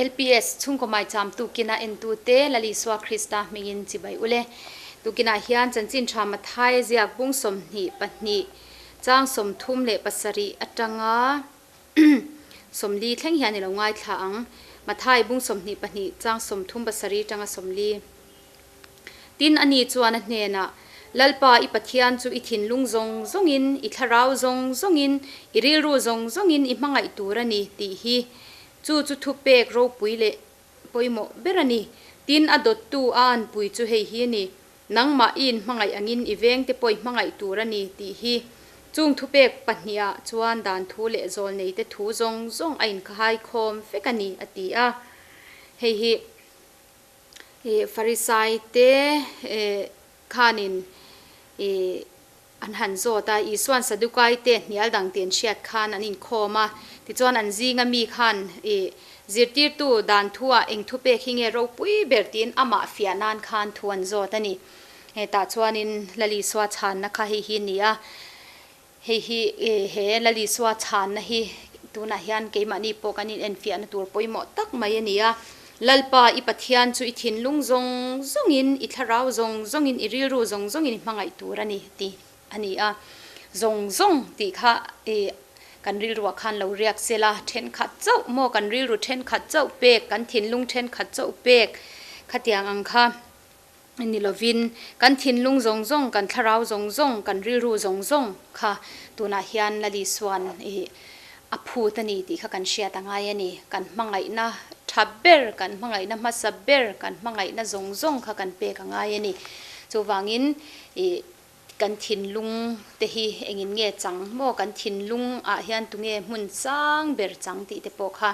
LPS chhungkaw maicham tukina entute Lal Isua Krista hmingin chibai ule. Tukinah hian chanchin tha Mathai ziak bung 22 chang 37 atanga 40 thleng hian i lo ngaithla ang. Mathai bung 22 chang 37 atanga 40. Tin, ani chuan a hnenah, Lalpa, i Pathian chu i thinlung zawng zawngin, i thlarau zawng zawngin, i rilru zawng zawngin i hmangaih tur a ni, tih hi. Chu chu thupek ropui leh pawimawh ber a ni. Tin, a dawttu a anpui chu hei hi a ni, Nangmah i inhmangaih angin i vengte pawh i hmangaih tur a ni, tih hi. Chung thupek pahnihah chuan dan thu leh zawlneite thu zawng zawng a inkhaikhawm vek a ni, a ti a. Hei hi. Farisai te khanin an han zawt a, Isuan Sadukai te hnial dang tih an hriat khan an inkhawm a, tichuan an zinga mi khan zirtirtu dan thuah eng thupek hi nge ropui ber tiin amah fiah nan khan thu an zawt a ni. Hetah chuanin Lal Isua chhanna kha hei hi a ni a, Hei hi he Lal Isua chhanna hi tunah hian keimahni pawh kan inenfiahna tur pawimawh tak mai a ni a. Lalpa, i Pathian chu i thinlung zawng zawngin, i thlarau zawng zawngin, i rilru zawng zawngin i hmangaih tur a ni tih a ni a. Zawng zawng tih kha kan rilruah khan lo riak sela, thenkhat chauh maw kan rilru thenkhat chauh pek, kan thinlung thenkhat chauh pek khatiang ang kha. Ni lovin, kan thinlung zawng zawng, kan thlarau zawng zawng, kan rilru zawng zawng kha tunah hian Lal Isua'n i a phut a ni tih kha kan hriat a ngai a ni. Kan hmangaihna tha ber, kan hmangaihna hmasa ber, kan hmangaihna zawng zawng kha kan pek a ngai a ni. Chuvangin i kan thinlung te hi engin nge chang maw, kan thinlung ah hian tunge hmun sang ber chang tih te pawh kha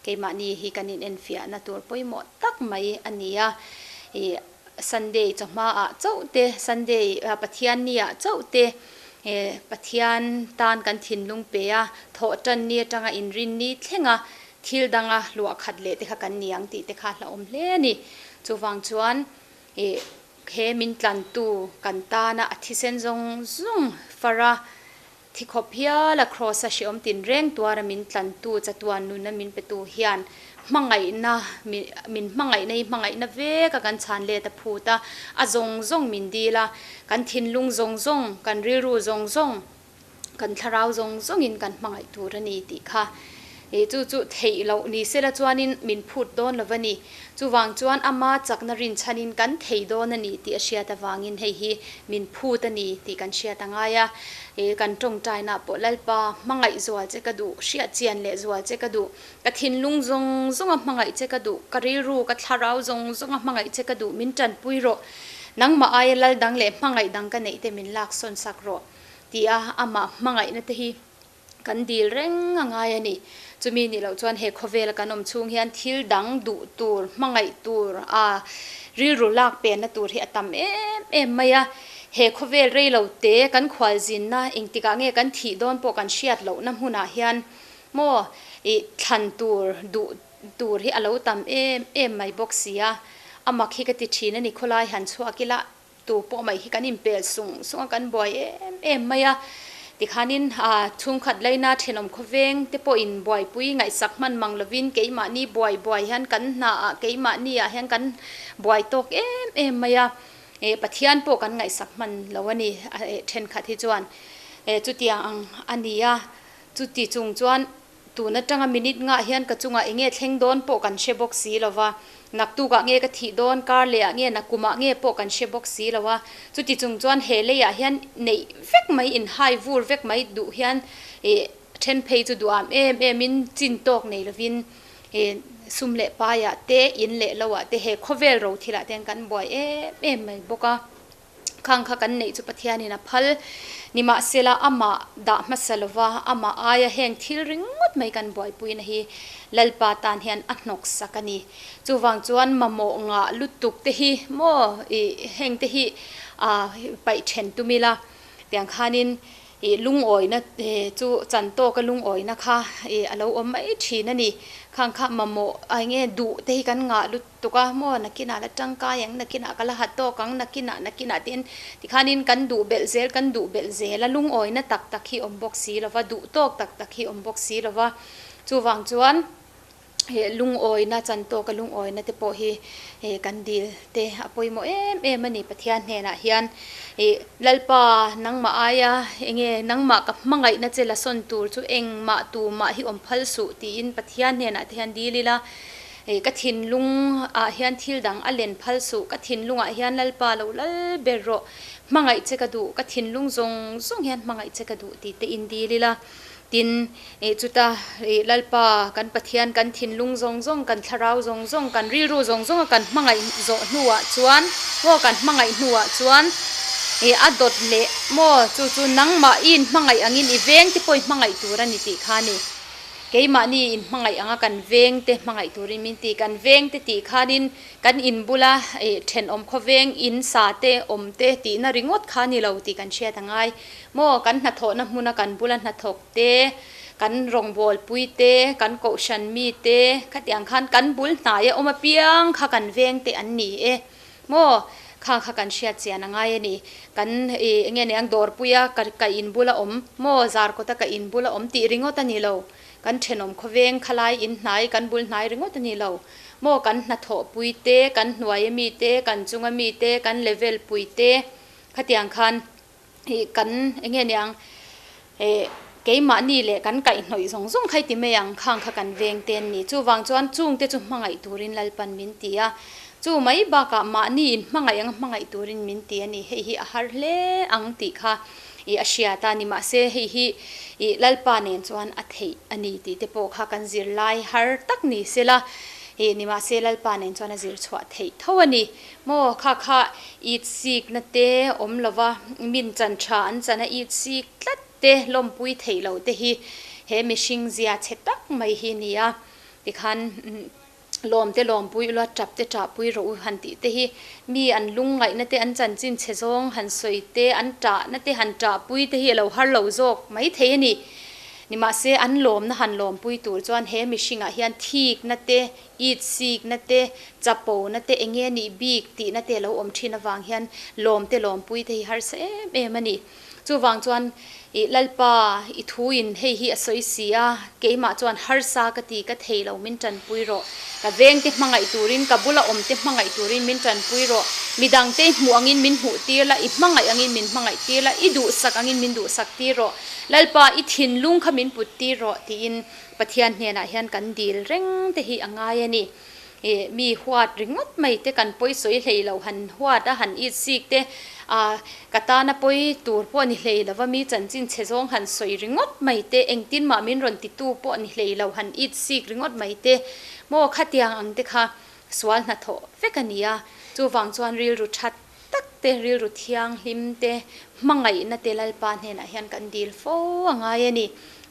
keimahni hi kan inenfiahna tur pawimawh tak mai a ni a. Ih Sunday chawhma ah chauh te, Sunday Pathianni ah chauh te Pathian tan kan thinlung pe a, thawhtanni atanga inrinni thleng a thil danga luah khat leh te kha kan ni ang tih te kha hlauhawm hle a ni. Chuvang chuan ih He min tlantu kan tana a thisen zawng zawng fara thi khawp hial a Kraws-a hrehawm tinreng tuara min tlantu chatuan nuna min petu hian hmangaihna min hmangaihna hi hmangaihna vek a kan chhan let a phut a, a zawng zawng min dil a, kan thinlung zawng zawng, kan rilru zawng zawng, kan thlarau zawng zawngin kan hmangaih tur a ni tih kha chu chu theih loh ni sela chuanin min phut dawn lo va ni. Chuvang chuan ama chakna rinchhanin kan thei dawn a ni tih a hriat avangin hei hi min phut a ni tih kan hriat a ngai a. Kan tawngtaina pawh Lalpa hmangaih zual che ka duh, hriat chian leh zual che ka duh, ka thinlung zawng zawnga hmangaih che ka duh, ka rilru, ka thlarau zawng zawnga hmangaih che ka duh, min tanpui rawh. Nangmah aia lal dang leh hmangaih dang ka neih te min laksawn sak rawh. Tia amah hmangaihna te hi kan dil reng a ngai a ni. Chumi nih loh chuan he khawvela kan awm chhung hian thil dang duh tur, hmangaih tur, a rilru lak penna tur hi a tam em em mai a. He khawvel rei lo te kan khualzinna engtikah nge kan thih dawn pawh kan hriat lohna hmunah hian maw ih thlan tur duh tur hi a lo tam em em mai bawk si a. A mak hi ka ti thin a ni, khawlai han chhuak ila Tu pawh mai hi kan inpel sung sung a, kan buai em em mai a. Tikhanin chhungkhat laina thenawm khawveng te pawhin buaipui ngaihsak hman mang lovin keimahni buai buai hian kan hnaah keimahniah hian kan buai tawk em em mai a. Pathian pawh kan ngaihsak hman lo a ni thenkhat hi chuan chutiang ang a ni a. Chuti chung chuan Tun atanga minute ngah hian ka chungah eng nge thleng dawn pawh kan hre bawk si lo va, naktukah nge ka thih dawn, kar lehah nge nakumah nge pawh kan hre bawk si lo a. Chuti chung chuan he leiah hian neih vek mai, inhai vur vek mai duh hian ih then phei chu duham em emin chin tawk nei lovin ih sum leh paiah te, in leh loah te he khawvel ro thilah te hian kan buai em em mai bawk a. Khang kha kan neih chu Pathianin a phal. Nimahsela, amah dah hmasa lova, amah aia heng thil ringawt mai kan buaipuina hi Lalpa tan hian a hnawksak a ni. Chuvang chuan mamawh ngah lutuk te hi maw ih heng te hi paih then tum ila, tiang khanin ih lungawina chu chan tawka lungawina kha ih a lo awm mai thin a ni. Khang kha mamawh eng nge duh te hi kan ngah lutuk. Tuk a, maw nakinah la tangkai ang, nakinah ka la hat tawk ang, nakinah, nakinah tiin tikhanin kan duh belh zel, kan duh belh zel a, lungawina tak tak hi awm bawk si lo va, duh tawk tak tak hi awm bawk si lo va. Chuvang chuan Lungawina chan tawka lungawina te pawh hi kan dil te a pawimawh em em a ni Pathian hnenah hian. Lalpa nangmah aia enge nangmah ka hmangaihna che la sawn tur chu engmah tumah hi awm phal suh tiin Pathian hnenah te hian dil ila. Ka thinlung ah hian thil dang a len phal suh, ka thinlungah hian Lalpa lo lal ber rawh, hmangaih che ka duh, ka thinlung zawng zawng hian hmangaih che ka duh tih te in dil ila. Tin, chuta Lalpa kan Pathian kan thinlung zawng zawng, kan thlarau zawng zawng, kan rilru zawng zawnga kan hmangaih zawh hnuah chuan maw kan hmangaih hnuah chuan a dawt leh maw chu chu nangmah i inhmangaih angin i veng te pawh i hmangaih tur a ni tih kha a ni. Keimahni inhmangaih anga kan veng te hmangaih turin min ti. Kan veng te tih khanin kan in bula thenawm khawveng in sa te awm te tihna ringawt kha a ni lo tih kan hriat a ngai. Maw kan hnathawhna hmuna kan bula hnathawk te, kan rawngbawlpui te, kan kohhran mi te, khatiang khan kan bul hnaia awm apiang kha kan veng te an ni e. Maw kha kha kan hriat chian a ngai a ni. Kan ih enge niang dawrpuia ka ka in bula awm maw zarkawta ka in bula awm tih ringawt a ni lo. Kan thenawm khawveng khalai in hnai kan bul hnai ringawt a ni lo. Maw kan hnathawhpui te, kan hnuaia mi te, kan chunga mi te, kan level pui te khatiang khan Ih kan eng nge niang eh keimahni leh kan kaihhnawih zawng zawng kha i ti mai ang khang kha kan veng te an ni. Chuvang chuan chungte chu hmangaih turin Lalpan min ti a, chu mai bakah mahni in hmangaih anga hmangaih turin min ti a ni. Hei hi a har hle ang tih kha ih a hriat a ni. Mahse hei hi ih Lalpa nen chuan a theih a ni tih te pawh kha kan zirlai har tak ni sela ih nimahse Lalpa nen chuan a zir chhuah theih tho a ni. Maw kha kha it sik na te awm lova min chan tha an chan a it sik tlat te lawmpui theih loh te hi he mihring zia chhe tak mai hi nia tikhan lawm te lawmpui ula tap te tahpui rawh u han tih te hi mi an lungngaihna te an chanchin chhe zawng han sawi te an tahna te han tahpui te hi a lo har lo zawk mai thei a ni. Nimahse an lawmna han lawmpui tur chuan he mihringah hian thikna te It sikna te, chapona te, enge nih bik tihna te lo awm thin avang hian lawm te lawmpui te hi harsa em em a ni. Chuvang chuan i Lalpa i thuin hei hi a sawi si a, keimah chuan harsa ka ti ka thei lo min tanpui rawh. Ka veng te hmangaih turin, ka bula awm te hmangaih turin min tanpui rawh. Midang te i hmuh angin min hmuh tir la, i hmangaih angin min hmangaih tir la, i duhsak angin min duhsak tir rawh. Lalpa i thinlung kha min put tir rawh tiin Pathian hnenah hian kan dil reng te hi a ngai a ni. Ih mi huat ringawt mai te kan pawi sawi hlei lo han huat a han it sik te ah ka tana pawi tur pawh ni hlei lova mi chanchin chhe zawng han sawi ringawt mai te engtin mah min rawn titu pawh ni hlei lo han it sik ringawt mai te maw khatiang ang te kha sual hnathawh vek a ni a chuvang chuan rilru that tak te rilru thianghlim te hmangaihna te Lalpa hnenah hian kan dil fo a ngai a ni.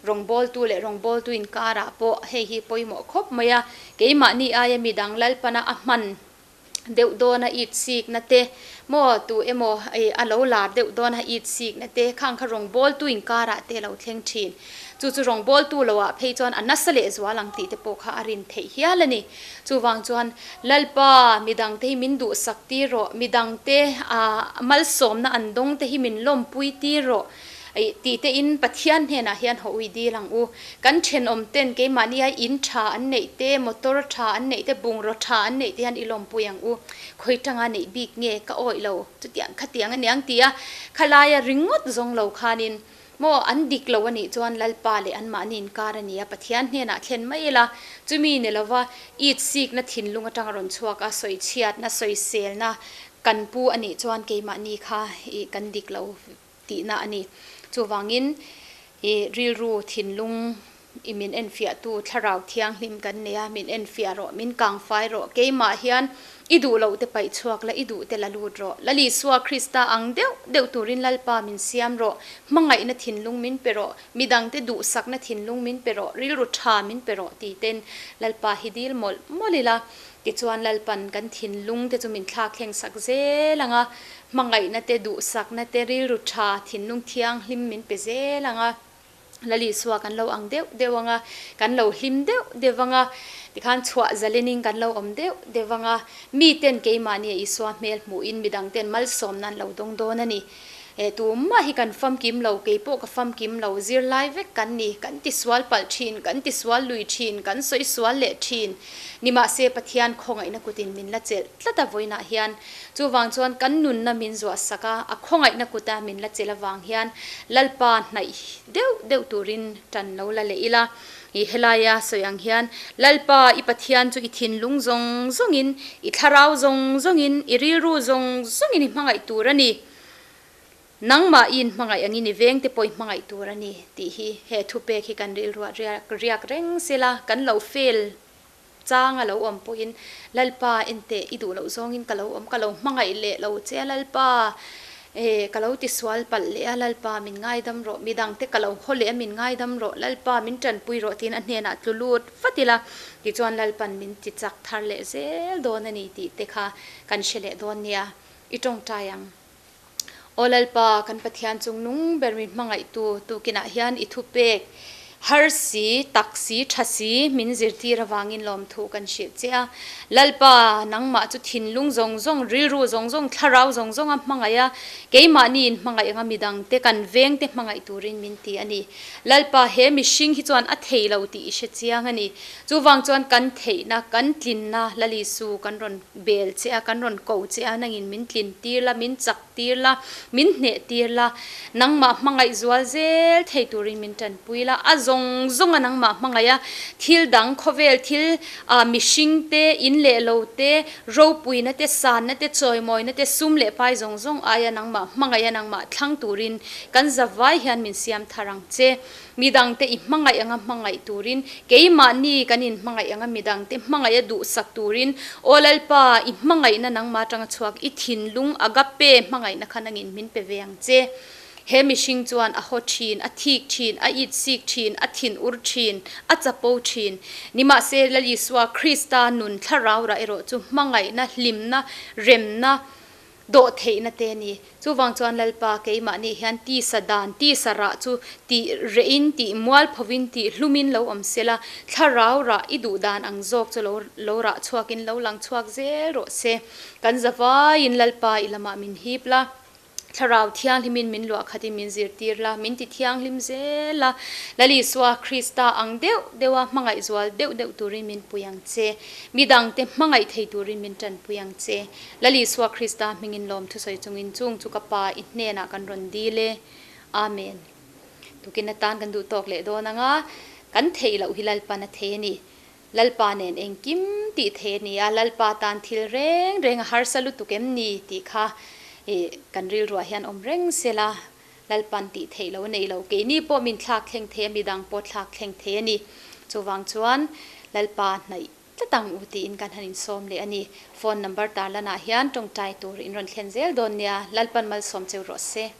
Rawngbawltu leh rawngbawltu inkarah pawh hei hi pawimawh khawp mai a, keimahni aia midang Lalpana a hman deuh dawna it sikna te maw tu emaw a lo lar deuh dawna it sikna te khang kha rawngbawltu inkarah te a lo thleng thin. Chu chu rawngbawltu loah phei chuan a nasa lehzual ang tih te pawh kha a rin theih hial a ni. Chuvang chuan Lalpa, midangte hi min duhsak tir rawh, midangte malsawmna an dawngte hi min lawmpui tir rawh tih tein Pathian hnenah hian haw ui dil ang u. Kan thenawmten keimahnia in tha an neih te, motor tha an neih te, bungraw tha an neih te hian i lawmpui ang u. Khawi tanga neih bik nge ka awih lo, chutiang khatiang a niang tia khalaia ringawt zawng lo khanin Maw, an dik lo a nih chuan Lalpa leh anmahni inkar a ni a, Pathian hnenah thlen mai ila, chumi ni lova it sikna thinlung atanga rawn chhuak a, sawichhiatna, sawiselna kan pu a nih chuan keimahni kha ih kan dik lo tihna a ni. Chuvangin ih rilru thinlung I min enfiahtu Thlarau Thianghlim kan nei a, min enfiah rawh, min kangfai rawh, keimah hian i duh loh te paih chhuak la, i duh te la lut rawh. Lal Isua Krista ang deuh deuh turin Lalpa min siam rawh, hmangaihna thinlung min pe rawh, midangte duhsakna thinlung min pe rawh, rilru tha min pe rawh ti ten Lalpa hi dil mawlh mawlh ila, tichuan Lalpan kan thinlung te chu min thlak thleng sak zel ang a, hmangaihna te, duhsakna te, rilru tha, thinlung thianghlim min pe zel ang a. Lalisua kan lo ang deuh deuh ang a, kan lo hlim deuh deuh ang a, tikhan chhuah zalenin kan lo awm deuh deuh ang a, miten keimahni a Isua hmel hmuhin midangten malsawmna an lo dawng dawn a ni. Eh, tumah hi kan famkim lo, kei pawh ka famkim lo, zirlai vek kan ni, kan tisual palh thin, kan tisual lui thin, kan sawi sual leh thin. Nimahse, Pathian khawngaihna kutin min la chelh tlat a vawiinah hian. Chuvang chuan kan nunna min zuah sak a, a khawngaihna kuta min la chelh avang hian Lalpa hnaih deuh deuh turin tan lo la leh ila. I helaia sawi ang hian, Lalpa, i Pathian chu i thinlung zawng zawngin, i thlarau zawng zawngin, i rilru zawng zawngin i hmangaih tur a ni. Nangmah i inhmangaih angin i vengte pawh i hmangaih tur a ni, tih hi he thupek hi kan rilruah riak riak reng sela, kan lo fail chang a lo awm pawhin, Lalpa, enteh, i duh loh zawngin ka lo awm, ka lo hmangaih leh lo che a Lalpa, e, ka lo tisual palh leh a Lalpa, min ngaidam rawh, midangte ka lo haw leh a min ngaidam rawh, Lalpa, min tanpui rawh tiin a hnenah tlu lut vat ila, tichuan Lalpan min ti chak thar leh zel dawn a ni tih te kha kan hre leh dawn nia, i tawngtai ang. Aw Lalpa, kan Pathian chung nung ber min hmangaihtu tukinah hian i thupek har si, tak si, tha si min zirtir avangin lawmthu kan hrilh che a. Lalpa, nangmah chu thinlung zawng zawng, rilru zawng zawng, thlarau zawng zawnga hmangaih a, keimahni in hmangaih anga midangte kan vengte hmangaih turin min ti a ni. Lalpa, he mihring hi chuan a thei lo tih i hre chiang a ni. Chuvang chuan kan theihna, kan tlinna Lalisu kan rawn bel che a, kan rawn ko che a, nangin min tlin tir la, min chak tir la, min hneh tir la, nangmah hmangaih zual zel thei turin min tanpui la, a zawng zawng a nangmah hmangaih a, thil dang khawvel thil ah mihring te, in leh lo te, ropuina te, sanna te, chawimawina te, sum leh pai zawng zawng aia nangmah hmangaih a, nangmah thlang turin kan zavai hian min siam thar ang che. Midangte i hmangaih anga hmangaih turin, keimahni kan inhmangaih anga midangte hmangaih a duhsak turin, Aw Lalpa, i hmangaihna nangmah atanga chhuak, i thinlung agape hmangaihna kha nangin min pe ve ang che. He mihring chuan a haw thin, a thik thin, a itsik thin, a thinur thin, a chapo thin. Nimahse, Lal Isua Krista nun thlarau rah erawh chu hmangaihna, hlimna, remna, Dawhtheihna te a ni. Chuvang chuan Lalpa keimahni hian tisa dan, tisa rah chu tih rehin, tih mual phovin, tih hlumin lo awm sela, thlarau rah i duh dan ang zawk chu lo lo rah chhuakin lo lang chhuak zel rawh se. Kan zavaiin Lalpa i lamah min hip la. Thlarau thianghlimin min luah khatin min zirtir la, min ti thianghlim zel a. Lal Isua Krista ang deuh deuha hmangaih zual deuh deuh turin min pui ang che. Midangte hmangaih thei turin min tanpui ang che. Lal Isua Krista hmingin lawm thusawi chungin chung chu ka Pa i hnenah kan rawn dil e. Amen. Tukin atan kan duh tawk leh dawn anga kan theih loh hi Lalpan a thei a ni. Lalpa nen engkim tih thei a ni a, Lalpa tan thil reng reng a harsa lutuk em ni tih kha i kan rilruah hian awm reng sela Lalpan tih theih lo nei lo. Keini pawh min thlak thleng thei a, midang pawh thlak thleng thei a ni. Chuvang chuan Lalpa hnaih Tlat ang u tiin kan han insawm leh a ni. Phone number tarlanah hian tawngtai tur in rawn thlen zel dawn nia. Lalpan malsawm cheu rawh se.